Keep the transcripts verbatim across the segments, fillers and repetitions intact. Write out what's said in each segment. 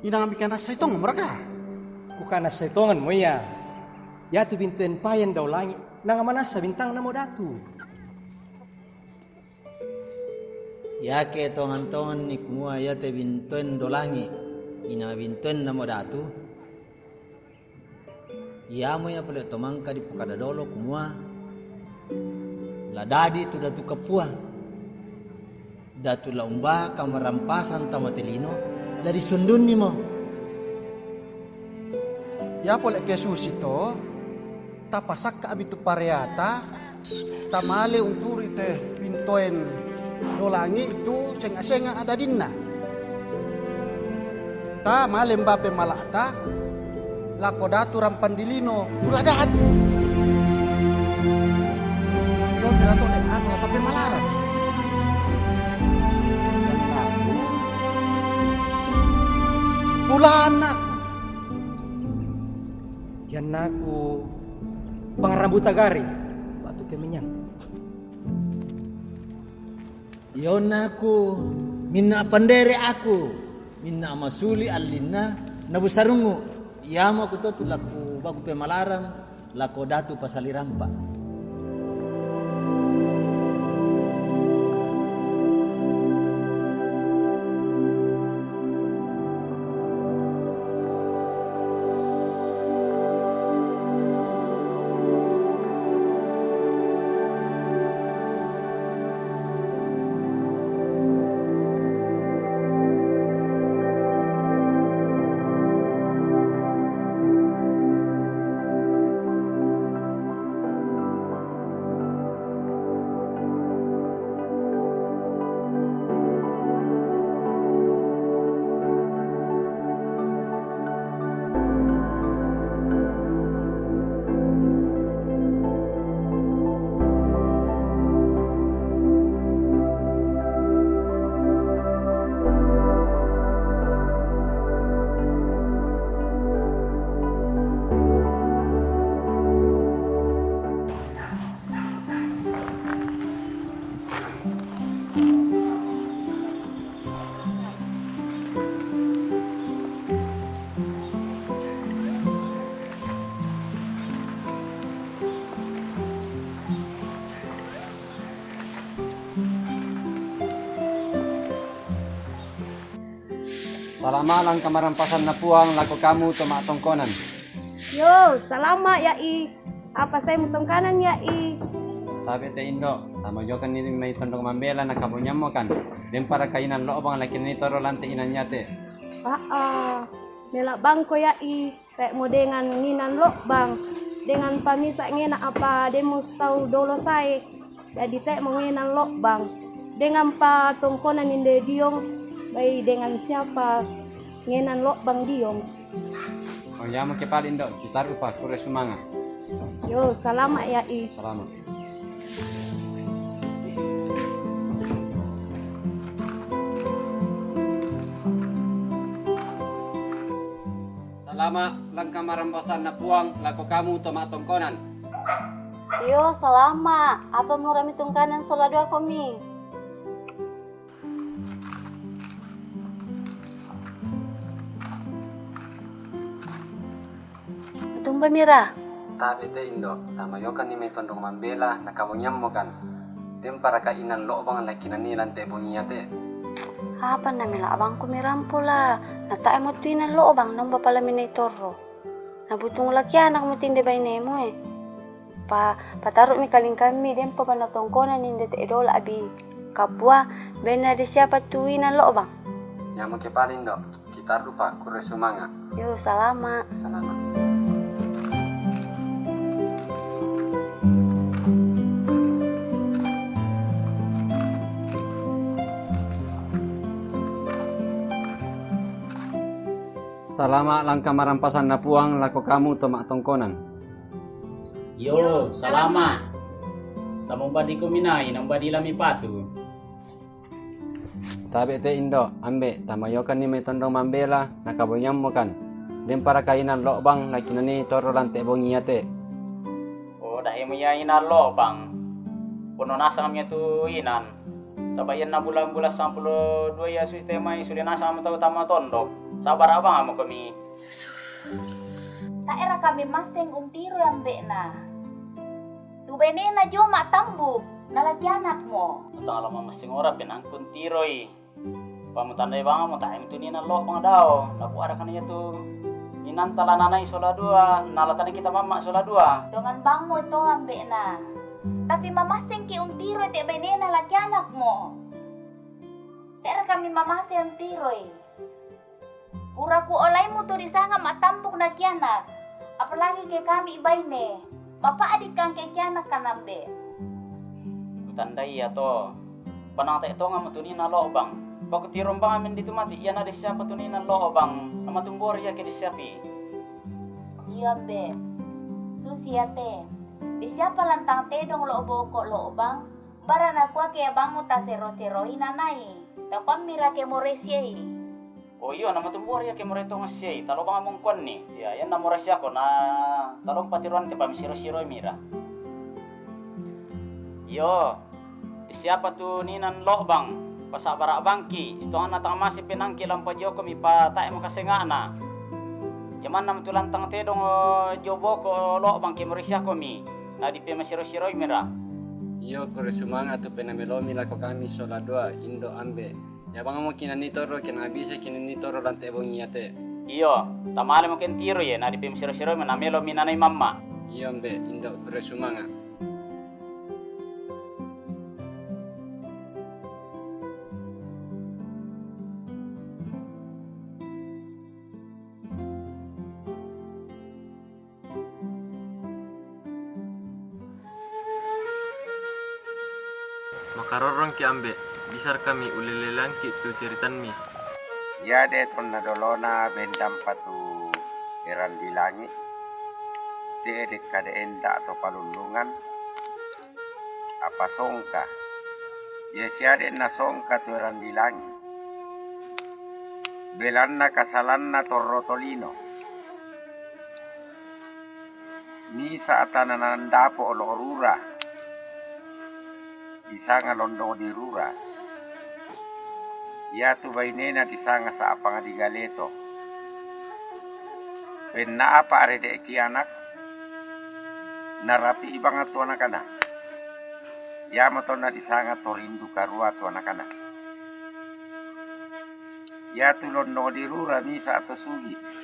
Inang mikanassai tongeng mo raka? Kukanassai tongenmo ia. Iatu bintoen payan dao langi, nanga manassa bintangna mo datu. Iake tongan-tonganni kumua iate bintoen dao langi, inang bintoenna mo datu. Iamo ia pole to mangka dipokada dolo kumua, la dadi tu datu kapua, datu la umba kamarampasan tama te lino, la disuandunnimo. Ia pole ke susi to, tapasakka abi tu pareata, tamale unturi te bintoen dao langi tu senga-senga dadinna. Tamale mbape malata, lako datu rampang di lino, pura dadi. Io mira tole apa tapi malarang. Dan aku, pulana. Iannaku pangarambuta gari, batu kemenyan. Ionnaku, minna pandere aku, minna masuli allinna, nabu sarungu. Iamo aku to tu laku baku pemalarang, lako datu pasali rampa. Salama langka marampasanna Puang lako kamu to ma'tongkonan. Yo, salama ya i. Apa sai mutongkanan ya i? Tabe te indo, tama jokan ni mai tondok mambela na kabonyammo kan. Dempara kainan lo'bang lakinani toro lante inan yate. Aa, mela bangko ya i. Te'mo dengan nginan lo'bang, dengan pamisa ngena apa demo tau dolo sae. Jadi te'mo ngenan lo'bang, dengan pa tongkonan inde diong, bai dengan siapa ngenan lo'bang diong. Oh, ya mo ke paling dok, kita rupa kure sumanga. Yo, salama ya i. Salama. Salama langka marambasanna Puang lako kamu to ma'tongkonan. Iyo, salama. Apa murami tungkanan sola dua komi? Tumba mira. Tabe te indo, tama yokan ni mai tondong mambela na kabongiammo kan. Temparaka inan lo'bang lakinani lante bongi ate. Apa na mela abangku mirampo la, na tae mo tu inan lo'bang nomba pala minai torro. Na butung laki anak mo tinde bainemu e. Pa, pataru mi kalingkammi dempo bana tongkona ninde te dola abi kapua, bena de siapa tu inan lo'bang. Yamo ke paling do, kita rupa kure sumanga. Yo, salama. Salama. Salama langka marampasanna Puang lako kamu to ma'tongkonan. Yo, salama. Tamu badiko minai, nang badilami patu. Tabe te indo, ambe, tamayokan ni mai tondong mambela, na kabongiammo kan. Demparaka inan lo'bang, lakinani torro lante bongi ate. Oh, dahe mo ia inan lo'bang. Pono nasang mi tu inan. Saba' iyanna bulan-bulan sampulo dua iya susi tae mai, sule nasang mo tau tama tondok. Saba' bara' bang mo kami. Tae'ra kami masseng untiro ambe'na. Tu bainena jio ma'tambuk, nala kianakmo. Tala mamasseng ora penangku untiroi. Pamutandai bang mo tae' tu nina lo' bang dao. Nabu ada kana iya tu ninanta la nanai sola dua, nala tana kita mamma sola dua. Tongan bangmo to ambe'na. Tapi mamassengki untiro te bainena la kianakmo. Te'ra kami mamasseng untiroi. Pura kuolaimu tu disanga ma'tambuk na kianak, apalagi ke kami baine, mapa'dikang ke kianak kanambe. Kutandai iya to, panang te' tonga mo tu nina lo' bang. Pakutiro bang amin ditu mati, iya na de siapa tu nina lo' bang, nama tumbori iya ke de siapi. Iya, Be. Susi iya te. Di siapa lantang tedong lo' boko lo' bang? Bara nakua ke abangmu tasero-seroi nanai. Takuammi ra ke moresiei. Oh iyo, nama tumbori iya ke moretong siei, talo bang among kuanni. Iya, iya na moresiako na talo patiruan te pamisiro-siroi mira. Iyo, siapa tu ninan lo' bang? Pasa'bara' bangki, sitonganna tang mase penangki lampa jiokomi pa tae' makasenga'na. Jamanna tu lantang tedong jio boko lo' bang ke moresiakomi, na dipemasiro-siroi mira. Iyo, kure sumanga' tu penamelomi lako kami sola dua, indo' ambe'. Iya bang mo kinanni toro, kinabisa kinanni toro lante bongi iate. Iyo, tamale mo kentiro ye, na dipemasiro-siroi mi namelo minanai mamma. Iyo ambe', indo' kure sumanga'. Makarorrongki ambe', bisar kami ulelelanki tu ceritanmi. Iya de tonna dolona bendampa tu eran di langi', de de kada enda to palullungan, apa songka. Iya siade na songka tu eran di langi'. Belanna kasalanna torro tolino. Misa' tananan dapo' lo' rura, disanga londong di rura. Iatu bainena disanga sa'pang di galeto. Penna'pa are de' kianak, narapi'i bang tu anakana. Iamo tonna disanga torindu karua tu anakana. Iatu londong di rura misa' to sugi'.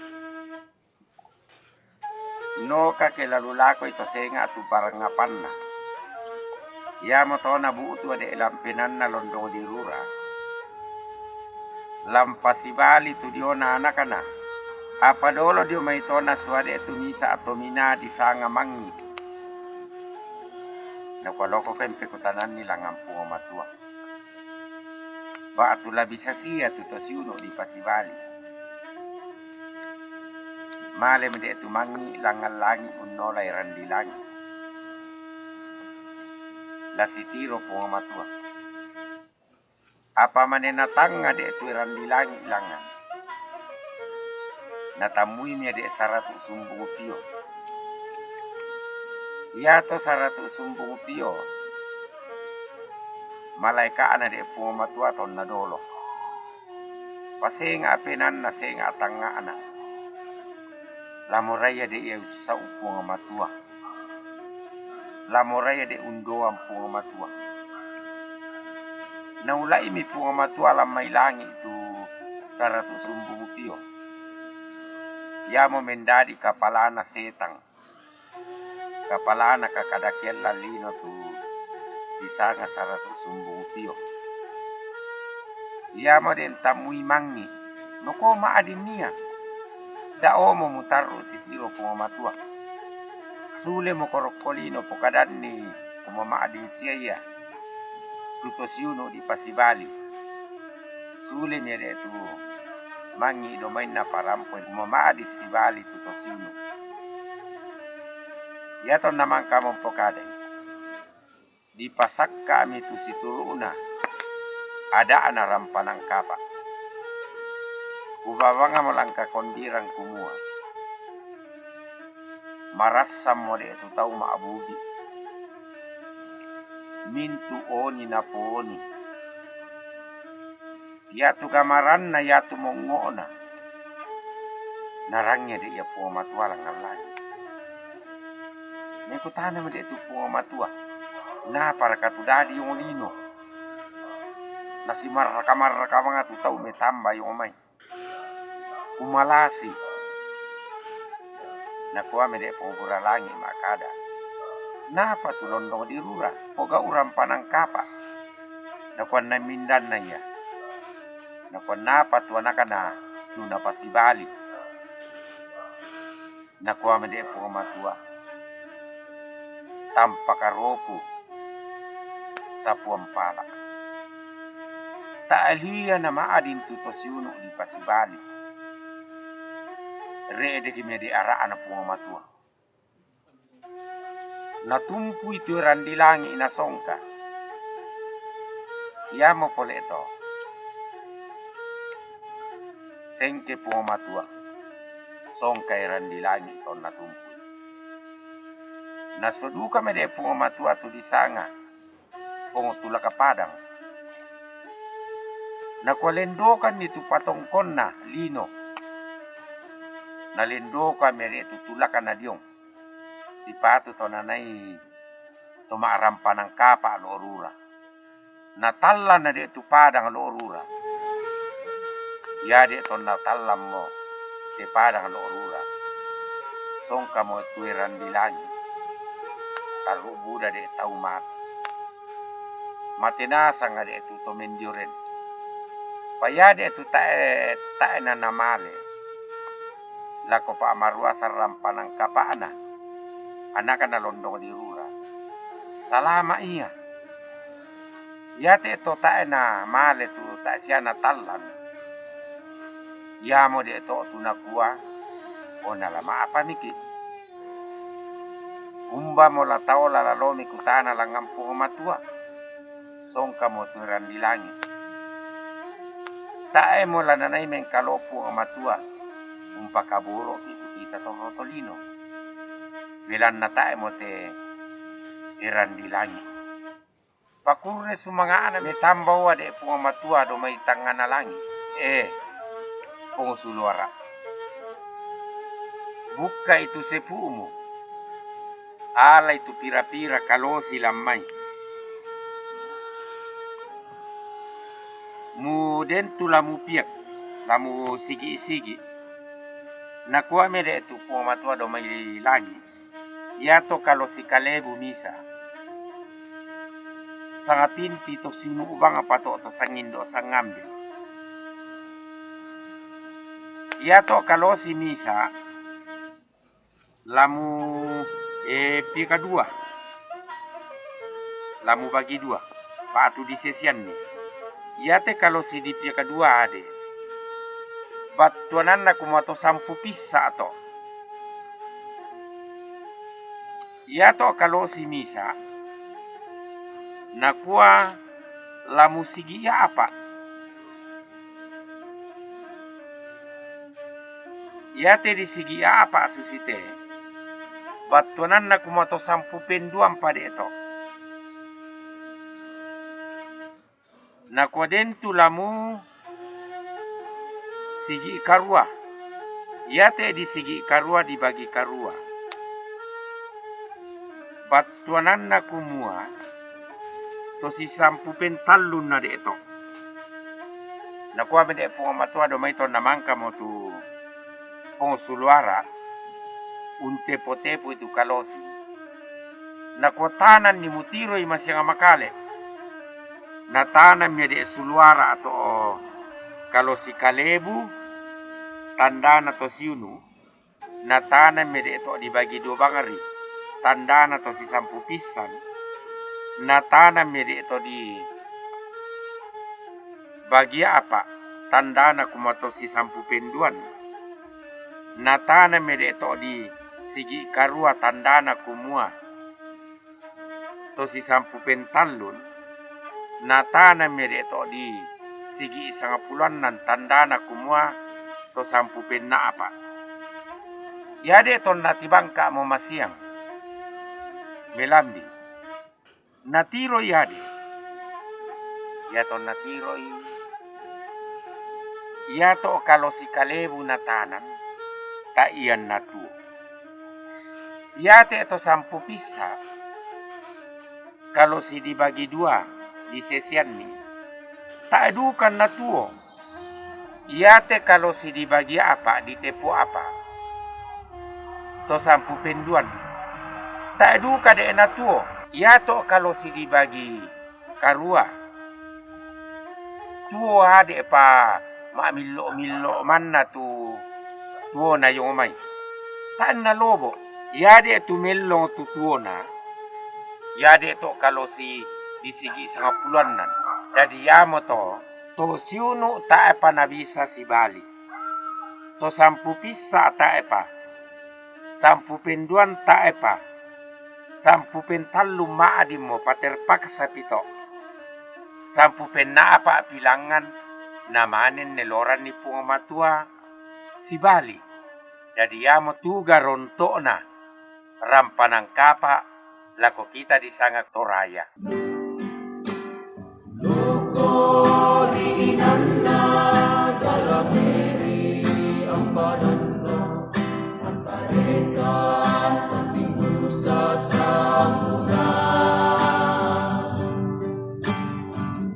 Noka ke lalu lakoi to senga' tu parangapanna. Iamo tona bu'tu ade' lampenanna londong di rura. Lampa sibali tu diona anakana. Apa dolo dio mai tona suade' tu misa' to mina disanga mangngi. Nakualoko kempe kutananni langngan Puang Matua. Ba'tu la bisa sia tu to siunu' dipasibali. Male mede' tu mangngi' langngan langi' unnolai randi langi'. La sitiro Puang Matua. Apa mane natangnga de' tu randi langi' langngan. Natammuimi ade' saratu' sumbung pio. Iato saratu' sumbung pio, malaeka'na de' Puang Matua tonna dolo. Pasenga' penanna, senga' tangnga'na. La morai ade' ia ussa'u Puang Matua. La morai ade' undoang Puang Matua. Naula'imi Puang Matua lammai langi' tu saratu' sumbung pio. Iamo mendadi kapalana setang. Kapalana kakadakean lallino tu disanga saratu' sumbung pio. Iamo de' ntammui mangngi', noko ma'din ia. Da'omo mutarru' sitiro Puang Matua. Sulemo korokkolino pokadanni, umama'din sia ia. Tu to siunu' dipasibali. Sulemi ade' tu mangngi' domainna parampoi umama'din sibali tu to siunu'. Iatonna mangkamo mpokadai. Dipasakka'mi tu situru'na ada'na rampanan kapa'. Kubabangamo langka kondirang kumua, marassammo de' tu tau ma'bugi'. Mintu' oni napooni. Iatu gamaranna, iatu mongngo'na, narangnge de' ia Puang Matua langngan langi'. Mekutana mede' tu Puang Matua, naparaka tu dadi ong lino? Nasimarraka-marraka manga tu tau metamba ong mai. Kumalasi. Nakua mede' Puang Pura Langi' makkada, napa tu londong di rura, pogau' rampanang kapa'? Nakuanna mindanna ia. Nakua, napa tu anakna tu napasibali? Nakua mede' Puang Matua, tampa karoku sapuang pala. Ta'lia na ma'adin tu to siunu' dipasibali. Re'deki mede' ara'na Puang Matua. Natumpui tu eran di langi' nasongka. Iamo pole to. Sengke Puang Matua. Songka eran di langi' to natumpui. Nasoduka mede' Puang Matua tu disanga Pong Tulaka Padang. Nakua lendokanni tu patongkonna lino. Nalendokan mede' tu tulaka nadiong. Sipatu to nanai to ma'rampanang kapa' lo' rura. Natallang na de' tu padang lo' rura. Ia de' to natallammo te padang lo' rura. Songkamo tu eran di langi'. Tarru' buda de' tau mate. Mate nasang de' tu to mendioren. Pa ia de' tu tae, tae na namale. Lako pa'maruasang rampanang kapa'na, anakna londong di rura. Salama' ia. Iate to tae namale tu tae sia natallang. Iamo de' to tu nakua, o nala ma'apa miki. Umbamo la taola lalomi kutana langngan Puang Matua. Songkamo tu eran di langi'. Tae mo la nanai mengkalo Puang Matua umpakaboroki tu kita torro tolino. Belanna tae mo te eran di langi'. Pakurre sumanga'na metamba ade' Puang Matua do mai tangngana langi'. Eh, Pong Suluara. Bukkai tu sepu'mu. Alai tu pira-pira kalosi lammai. Mu den tu la mupiak, la musigi-sigi. Nakua mede' tu Puang Matua do mai langi'. Iato kalosi kalebu misa. Sangatinti to siunu' bang apa to, to sangindo sangambe. Iato kalosi misa. Lamu, eh, piakadua. Lamu bagi dua. Patu disesianni. Iate kalosi di piakadua ade. Battuananna kumato sampu pissa to. Iato kalosi misa. Nakua lamu sigi apa. Iate di sigi apa susite, battuananna kumato sampu penduang pade to. Nakua den tu lamu sigi karua. Iate di sigi karua dibagi karua. Battuananna kumua to sisampu pentallunna de to. Nakua mede' Puang Matua do mai to namangkamo tu Pong Suluara untepo-tepo itu kalosi. Nakua tananni mutiroi masiang makale. Natanammi ade' Suluara atau kalosi kalebu tandana to siunu. Natanammi ade' to dibagi dua bangari, tandana to sisampu pissan. Natanammi ade' to di bagi apa, tandana kumua to sisampu penduan. Natanammi ade' to di sigi karua, tandana kumua to sisampu pentallun, natanammi ade' to di sigi sangapulo annan, tandana kumua to sampu penna'pa. Ia de' to natibangka mo masiang melambi. Natiroi ade'. Ia to natiroi Iato kalo sikalebu natanan, ta'ian natuo. Iate to sampupissa, kalo sidibagi dua disesianni, tae duka natuo. Iate kalo sidibagi apa ditepu apa, to sampupenduan, tae duka de' natuo. Iato kalo sidibagi karua, tuo ade'pa ma'millo'-millo' manna tu tuona iomai, tae nalobo'. Iade' tu mellong tu tuona, iade' to kalo si disigi sangappuloannan. Dadi iamoto to siunu' tae'pa nabisa sibali, to sampupissa tae'pa, sampupenduan tae'pa, sampupentallu ma'dimmo paterpaksa pito, sampupenna'pa pilangngan namanen neloranni Puang Matua sibali. Dadi iamo tuga ronto'na rampanan kapa' lako kita disanga Toraya. Loko ri inanna, galameri ampadanna, antarekan samping dusa sambungan.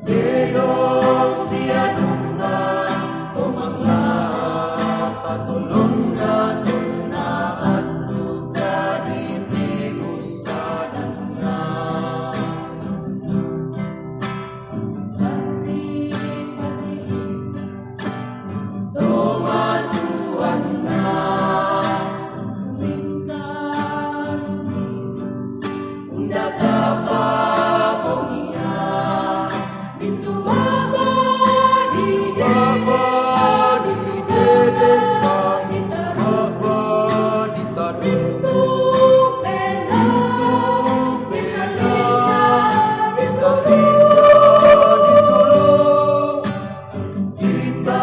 Bedok sianunna, tomanglah patolonna tunna attu kadi tibussa danna. Parri-parri tomatuanna mingka undaka paponia. Mintu baba di baba di dede, mintu baba di tadi, mintu pena, bisa-bisa, bisa-bisa disolo. Kita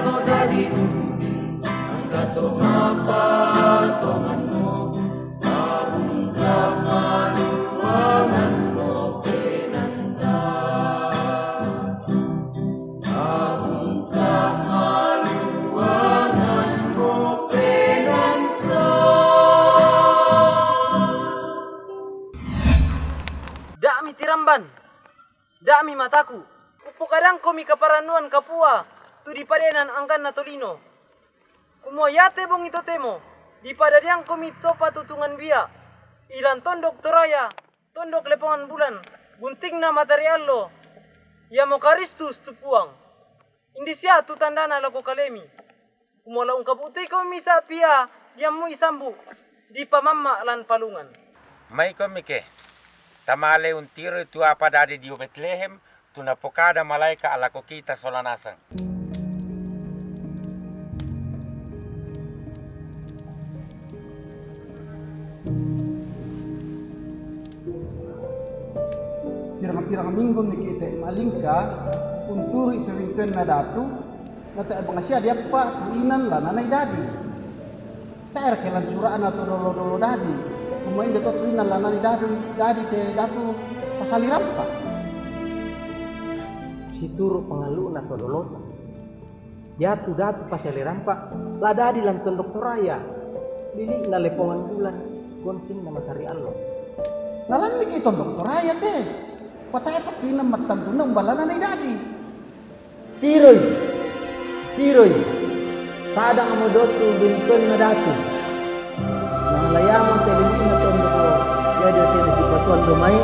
to dadi undi, angka to mapa tonganmu, abungka maluanganmu penanta. Abungka maluanganmu penanta. Da'mi tiramban, da'mi mataku. Kupokadangkomi kaparannuan kapua tu dipadenan angganna tolino. Kumua iate bongi totemo dipadadiangkomi to patutungan bia, ilan tondok Toraya, tondok lepongan bulan, buntingna matari allo, iamo Karistus tu Puang. Indi sia tu tandana lako kalemi. Kumua la ungkabu'tuikomi misa pia diammu isambu, dipamamma lan palungan. Maikomi ke, tamale untiroi tu apa dadi dio Betlehem, tu napokada malaeka' lako kita sola nasang. Pirang-pirang minggu miki te malingka unturu i te wintenna datu, na te bangasia diappa tu inan lanana i dadi. Tae' reke lan sura'na to dolo-dolo dadi, kumua inde to tu inan lanana i dadi, dadi te datu pasali rampa. Situru' pangallu'na to dolota. Iatu datu pasali rampa la dadi lan tondok Toraya, lili'na lepongan bulan, gontingna matari allo. Nalammiki tondok Toraya te, patae pattinna mattantunna umba lanana i dadi. Tiroi, tiroi, tadangmo dotu bintoenna datu. Nang la iamo te lili'na tondoko, ia dio te nasipatuan domai,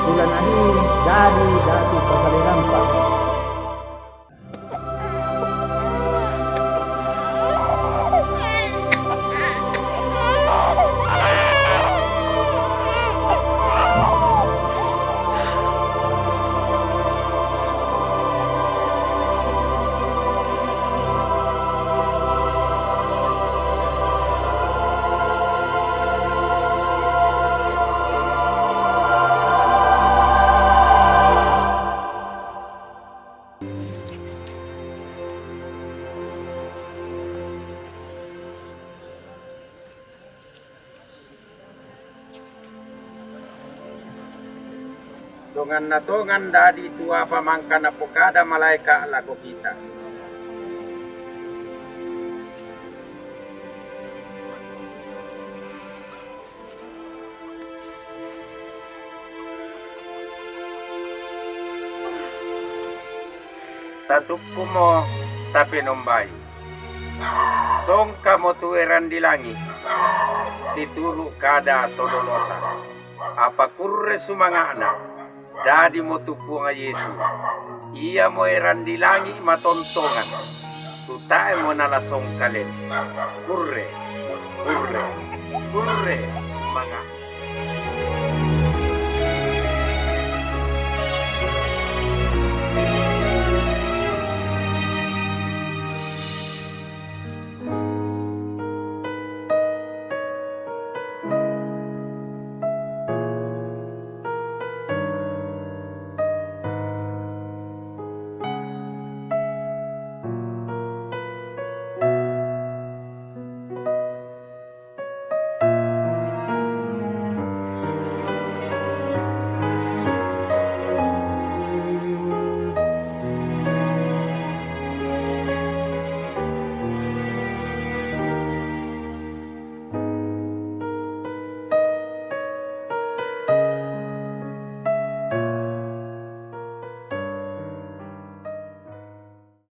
bulan adi dadi datu pasali rampa. Donganna tongan dadi tu apa mangka napokada malaeka' lako kita. Tatukkumo tapenombai. Songkamo tu erang di langi, situru kada to dolota. Apa kurre sumanga'na, dadimo tu Puang Yesu. Iamo erang di langi matontongan, tu tae mo nala songkalen. Kurre, kurre, kurre sumanga'.